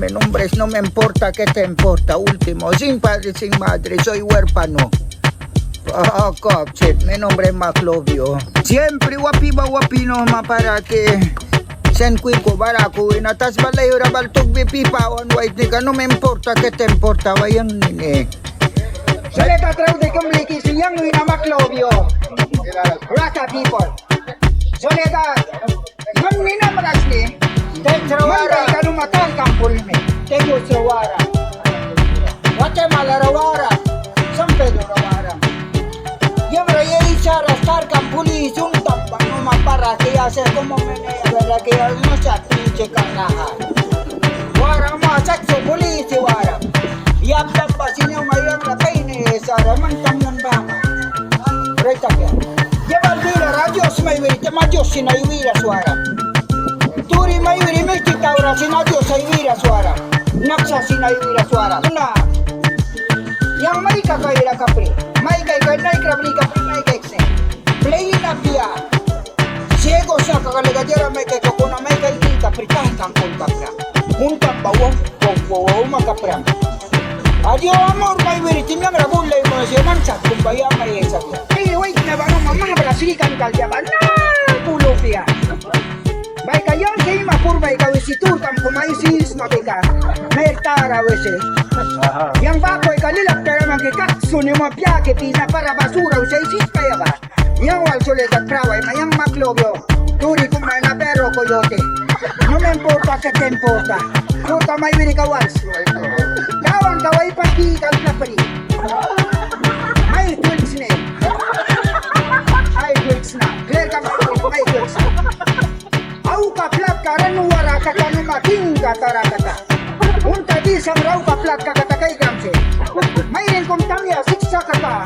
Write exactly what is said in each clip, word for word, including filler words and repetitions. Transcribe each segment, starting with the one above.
Mi nombre es, no me importa qué te importa, último. Sin padre, sin madre, soy huérfano. Ah, cop shit, mi nombre es Maclovio. Siempre wapi ba wapi no ma para que sen kwirku bara ku wina tasba laihura bal tukbi pipa wan waitnika, no me importa qué te importa ba yang nini. Soledad Raudi kumbliki sin yang wina Maclovio. Rasta people. Soledad. Man ninam rasni. Man baika numa Tarkam pulimi. Tegucigalpa ra wara. Guatemala ra wara. San Pedro ra wara. Yamra ye isara Tarkam puli suntam ba numa para que ya sé cómo me ne verdad que ya no se pinche caraja. Wara ma sakse puli si wara. Yamra ba sin yamra kaine sara man tamnan ba. Rei takbia. Yabal wira ra Dios mai wiri, tema Dios sin ai wira suara. Turi mai wiri, mihti taura sin Dios ai wira suara. Naksa sin ai wira suara. Na. Yang mai kaka ira kapri. Mai kai kai nai krabri kapri mai kai kse. Plei na pia. Ciego saka kale gajara mai kai kakuna mai kai kapri kahkan kun kapra. Kun kapra wo. Kau kau uma kapram. Adio amor mai wiri timiang ra bulai ma se mansak kum ba ya mai esa. Ai wait na ba no mamang bra srikan kal ya ba na bulu pia. Baika yang ke ima pur baika wisi tur kam kum ai sis ma bika. Mer tara wese. Yang ba koi kalilak tara man ke kak suni ma pia ke pisa para basura usai sis pa ya ba. Yang wal Soledad prawa ima yang Maclovio. Turi kum mai na perro coyote. No me importa qué te importa. Puta mai wiri ka wals. Kawan ka wai paki kal kapri. Mai twins ne. Ai twins na. Kler ka mai twins. Au ka plat ka ran wara kata numa king ka tara kata. Unta di samra au ka plat ka kata kai kamse. Mairin kum tamia siksa kata.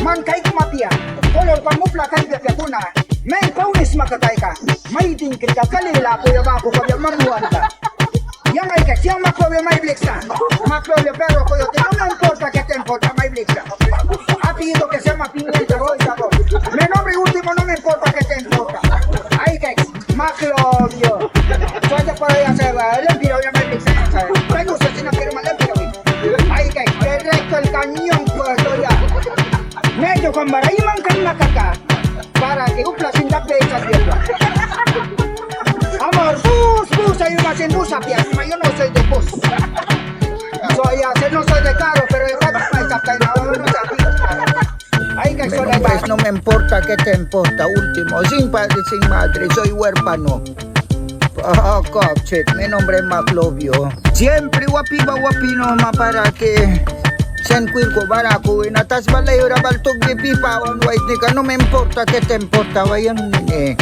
Man kai kma pia. Kolor ka mupla kai pia kuna. Mai paunis ma kata ika. Mai dingkri ka kalila ku ya baku ka ya mamuan ka. Yang ai ka siang Maclovio mai bliksa. Maclovio perro coyote no me importa qué te importa mai bliksa. Apellido que se llama Pimienta, soy sabor. Mi nombre último no me importa qué te importa. Ai ka Maclovio. Soy de por allá se va. Lempira ya mai bliksa. Tengo su cocina firma lempira. Ai ka directo el cañón por allá. Medio con bara iman kan na kaka. Para que upla sin da pesa. Amor, bus, bus, ay una sin bus apia, yo no soy de bus. Soy, ya sé, no soy de carro, pero de cuatro me está cayendo, no sé. Ay, que mi nombre es, no me importa qué te importa, último, sin padre, sin madre, soy huérfano. Ah, cop shit, mi nombre es Maclovio. Siempre wapi ba wapi no ma para que sen kwirku bara ku wina tasba laihura bal tukbi pipa wan waitnika, no me importa qué te importa ba yang nini.